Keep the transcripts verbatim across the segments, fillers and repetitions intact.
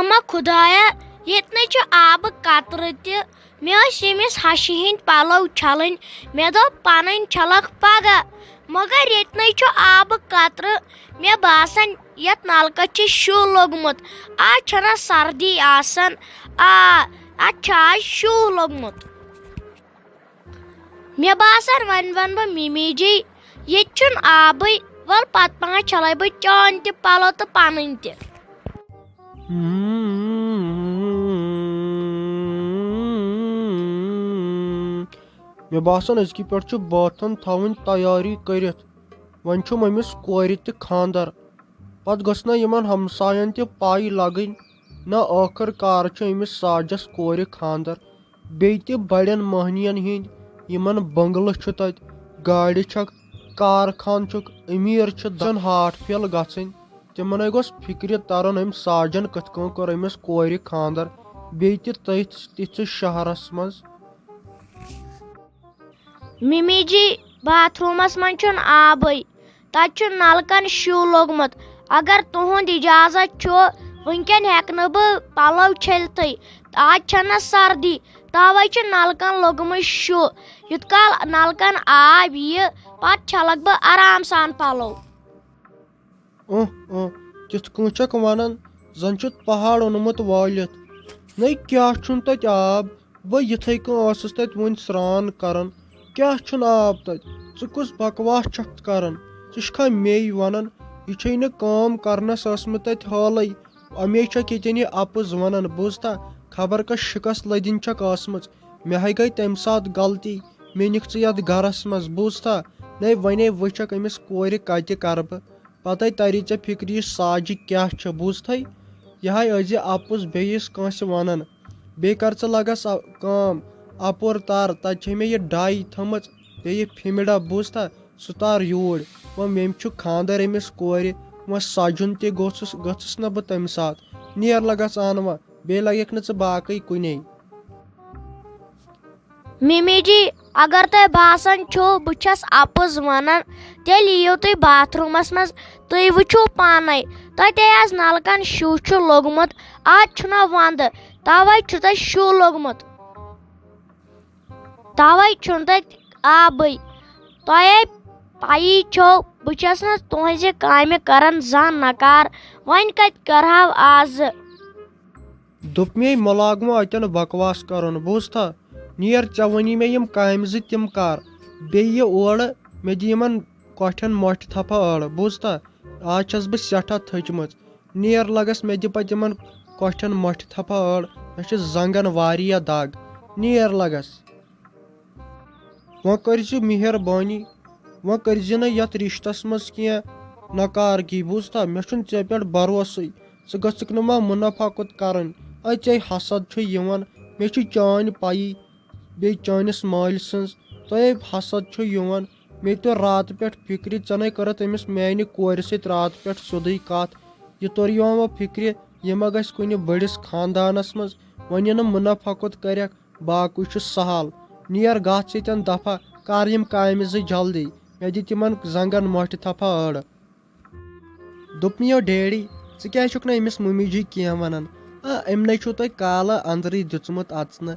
اما خدایا، ییٚتہِ نَے چھُ آبہٕ قطرٕ تہِ۔ مےٚ ٲسۍ ییٚمِس ہشہِ ہِنٛدۍ پلو چھلٕنۍ۔ مےٚ دوٚپ، پنٕنۍ چھلکھ پگاہ۔ مگر ییٚتہِ نَے چھُ آبہٕ قطرٕ۔ مےٚ باسان، یتھ نلکس چھُ شُہ لوٚگمُت۔ آز چھنہٕ سردی آسان۔ آ، اتھ چھُ آز شُہ لوٚگمُت۔ مےٚ باسان، وۄنۍ ونہٕ بہٕ مِمی جی، ییٚتہِ چھُنہٕ آبٕے۔ ول، پتہٕ پہن چھلے بہٕ چٲنۍ تہِ پلو تہٕ پنٕنۍ تہِ۔ مےٚ باسان، أزکہِ پٮ۪ٹھ چھُ بٲتھن تھاوٕنۍ تیٲری کٔرِتھ۔ وۄنۍ چھُم أمِس کورِ تہِ خانٛدر۔ پتہٕ گٔژھ نہ یِمن ہمساین تہِ پَے لگٕنۍ۔ نہ، ٲخٕر کار چھُ أمِس ساجس کورِ خانٛدر۔ بیٚیہِ تہِ بڑٮ۪ن مٔہنِین ہِنٛدۍ یِمن بنگلہٕ چھُ تتہِ، گاڑِ چھکھ، کارخان چھُکھ، أمیٖر چھِ، دَپان ہارٹ فیل گژھٕنۍ۔ تِمنے گوٚژھ فِکرِ ترُن، أمۍ ساجن کِتھ کٔنۍ کوٚر أمِس کورِ خانٛدر، بیٚیہِ تہِ تٔتھۍ تِتھِس شہرس منٛز۔ مِمی جی، باتھ روٗمس منٛز چھُنہٕ آبٕے۔ تتہِ چھُ نلکن شُہ لوٚگمُت۔ اگر تُہُنٛد اجازت چھُ، وٕنکٮ۪ن ہٮ۪کہٕ نہٕ بہٕ پلو چھٔلتھٕے۔ آز چھنہٕ سردی، توے چھُ نلکن لوٚگمُت شُہ۔ یُت کال نلکن آب یِیہِ، پتہٕ چھلکھ بہٕ آرام سان پلو۔ اُہ، اُہ، تِتھ کٔنۍ چھکھ ونان، زن چھُتھ پہاڑ اوٚنمُت وٲلِتھ۔ نَے کیٛاہ چھُنہٕ تتہِ آب؟ بہٕ یِتھے کٔنۍ ٲسٕس تتہِ وُنہِ سرٛان کران۔ کیٛاہ چھُنہٕ آب تتہِ؟ ژٕ کُس بکواس چھکھ کران؟ ژٕ چھکھا مے ونان؟ یہِ چھے نہٕ کٲم کرنس ٲسمٕژ تتہِ حالٕے۔ اَمے چھکھ ییٚتٮ۪ن یہِ اَپُز ونان، بوٗزتھا؟ خبر کۄس شِکس لٔدِنۍ چھکھ ٲسمٕژ۔ مےٚ ہے گٔے تمہِ ساتہٕ غلطی۔ مےٚ نِکھ ژٕ یتھ گرس منٛز، بوٗزتھا؟ نے ونے وٕچھکھ أمِس کورِ کتہِ کرٕ بہٕ۔ پتے تری ژےٚ فِکرِ یہِ ساجہِ کیٛاہ چھِ، بوٗزتھے؟ یہِ ہاے ٲسۍ زِ اَپُز بیٚیِس کٲنٛسہِ وَنان۔ بیٚیہِ کر ژٕ لگس اَ-، کٲم، اَپور تار، تَتہِ چھے مےٚ یہِ ڈاے تھٲمٕژ، بیٚیہِ یہِ فِمہِ ڈبہٕ، بوٗزتھا؟ سُہ تار یوٗرۍ۔ وۄنۍ مےٚ چھُ خانٛدر أمِس کورِ، وۄنۍ سَجُن تہِ گوٚژھُس، گٔژھٕس نہ بہٕ تَمہِ ساتہٕ۔ نیر لگس اَنہٕ وۄنۍ، بیٚیہِ لگکھ نہٕ ژٕ باقٕے کُنے۔ مِمی جی، اگر تۄہہِ باسان چھُو بہٕ چھَس اَپُز وَنان، تیٚلہِ یِیِو تُہۍ باتھ روٗمَس منٛز، تُہۍ وٕچھِو پانَے۔ تۄہہِ تہِ آز نَلکَن شُہ چھُ لوٚگمُت، آز چھُنہ وَندٕ، تَوَے چھُ تۄہہِ شُہ لوٚگمُت، تَوَے چھُنہٕ تَتہِ آبٕے۔ تۄہے پَیی چھو، بہٕ چھَس نہٕ تُہٕنٛزِ کامہِ کَران زانٛہہ نَکار، وۄنۍ کَتہِ کَرٕہَو آزٕ؟ دوٚپ مے، مہ لاگ وۄنۍ اَتٮ۪ن بکواس کرُن، بوٗزتھا؟ نیر، ژےٚ وَنی مےٚ یِم کامہِ زٕ تِم کر۔ بیٚیہِ یہِ اورٕ، مےٚ دِ یِمن کۄٹھٮ۪ن مۄٹھِ تھپھا ٲڑ، بوٗزتھا؟ آز چھَس بہٕ سٮ۪ٹھاہ تھٔچمٕژ۔ نیر لگس، مےٚ دِ پتہٕ یِمن کۄٹھٮ۪ن مۄٹھِ تھپھا ٲڑ، مےٚ چھِ زنٛگن واریاہ دگ۔ نیر لگس۔ وۄنۍ کٔرۍ زِ مہربٲنی، وۄنۍ کٔرۍ زِ نہٕ یتھ رشتس منٛز کینٛہہ ناکارگی، بوٗزتھا؟ مےٚ چھُنہٕ ژےٚ پٮ۪ٹھ بھروسٕے۔ ژٕ گٔژھکھ نہٕ ما منافع کُت کرٕنۍ۔ اے، ژےٚ حسد چھُے یِوان، مےٚ چھِ چٲنۍ پَیی، بیٚیہِ چٲنِس مٲلۍ سٕنٛز۔ تۄہے حسد چھُ یِوان۔ مےٚ توٚر راتہٕ پٮ۪ٹھ فِکرِ، ژےٚ نے کٔرٕتھ أمِس میانہِ کورِ سۭتۍ راتہٕ پٮ۪ٹھ سیوٚدُے کَتھ۔ یہِ توٚر یِوان وۄنۍ فِکرِ، یہِ ما گژھِ کُنہِ بٔڑِس خاندانس منٛز۔ وۄنۍ یہِ نہٕ منافع کُت کرٮ۪کھ، باقٕے چھُ سہل۔ نیر، گژھ ییٚتٮ۪ن دفع، کر یِم کامہِ زٕ جلدی۔ مےٚ دِ تِمن زنٛگن مۄٹھِ تھپھا أڑ۔ دوٚپمَیو، ڈیڈی، ژٕ کیٛازِ چھُکھ نہٕ أمِس مٔمی جی کینٛہہ وَنان؟ آ، أمۍ نے چھُو تۄہہِ کالہٕ أنٛدرٕے دیُتمُت اَژنہٕ۔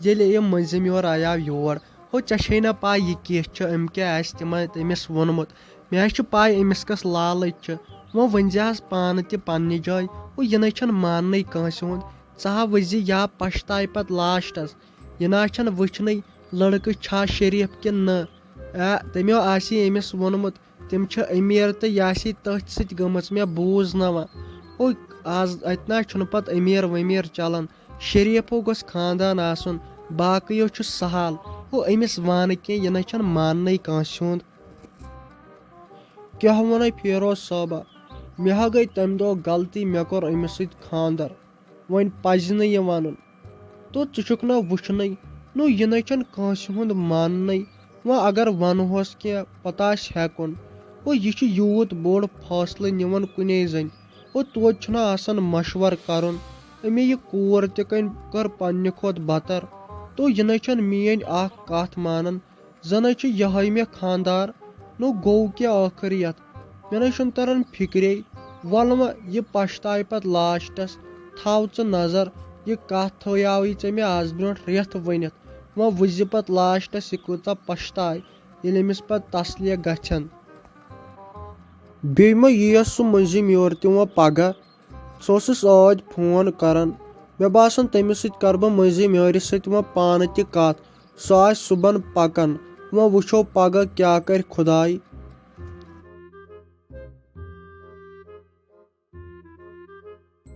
ییٚلہِ أمۍ مٔنٛزِم یور آیاو یور، ہو، ژےٚ چھے نہ پَے یہِ کِژھ چھِ، أمۍ کیٛاہ آسہِ تِمَن، تٔمِس ووٚنمُت۔ مےٚ حظ چھِ پَے أمِس کَس لالٕچ چھِ۔ وۄنۍ ؤنۍ زِ حظ پانہٕ تہِ پنٛنہِ جایہِ، ہو، یہِ نَے چھَنہٕ ماننٕے کٲنٛسہِ ہُنٛد۔ ژٕ ہا وٕچھ زِ یا پَشتاے پَتہٕ لاسٹَس۔ یہِ نہ حظ چھَنہٕ وٕچھنٕے لٔڑکہٕ چھا شریٖف کِنہٕ نہ۔ آ، تٔمۍ آسہِ أمِس ووٚنمُت، تِم چھِ أمیٖر تہٕ یہِ آسی تٔتھۍ سۭتۍ گٔمٕژ، مےٚ بوٗز نہ وۄنۍ۔ ہو، آز اَتہِ نہ چھُنہٕ پَتہٕ أمیٖر ؤمیٖر چَلان۔ شریٖفو گوٚژھ خاندان آسُن، باقٕیو چھُ سہل۔ ہو، أمِس وَنہٕ کینٛہہ، یہِ نَے چھَنہٕ ماننٕے کٲنٛسہِ ہُنٛد۔ کیٛاہ وَنَے فیروز صٲبہ، مےٚ ہا گٔے تَمہِ دۄہ غلطی، مےٚ کوٚر أمِس سۭتۍ خاندَر۔ وۄنۍ پَزِ نہٕ یہِ وَنُن۔ تو ژٕ چھُکھ نہ وٕچھنٕے، نو یہِ نَے چھَنہٕ کٲنٛسہِ ہُنٛد ماننٕے۔ وۄنۍ اگر وَنہوس کینٛہہ، پَتہٕ آسہِ ہٮ۪کُن۔ او یہِ چھُ یوٗت بوٚڑ فٲصلہٕ نِوان کُنے زٔنۍ۔ او توتہِ چھُنہ آسان مَشوَر کَرُن۔ أمۍ یہِ کوٗر تہِ کٔنۍ کٔر پنٛنہِ کھۄتہٕ بَتَر۔ تو یہِ نَے چھَنہٕ میٛٲنۍ اَکھ کَتھ مانان۔ زَنَے چھُ یِہوٚے مےٚ خانٛدار۔ نو گوٚو کیٛاہ ٲخٕر یَتھ؟ مےٚ نَے چھُنہٕ تَران فِکرے۔ وَلہٕ وۄنۍ یہِ پَشتاوِ پَتہٕ لاسٹَس۔ تھاو ژٕ نظر، یہِ کتھ تھٲیاوٕے ژےٚ مےٚ از برونٛٹھ رٮ۪تھ ؤنِتھ۔ وۄنۍ وٕچھ زِ پتہٕ لاسٹس یہِ کۭژاہ پشتاے، ییٚلہِ أمِس پتہٕ تسلیہ گژھن۔ بیٚیہِ ما یِیَس سُہ مٔنٛزِم یورٕ تہِ وۄنۍ پگاہ؟ سُہ اوسُس ٲدۍ فون کران۔ مےٚ باسان، تٔمِس سۭتۍ کرٕ بہٕ مٔنٛزِم یورِ سۭتۍ وۄنۍ پانہٕ تہِ کتھ۔ سُہ آسہِ صُبحن پکان۔ وۄنۍ وٕچھو پگاہ کیٛاہ کرِ خۄداے۔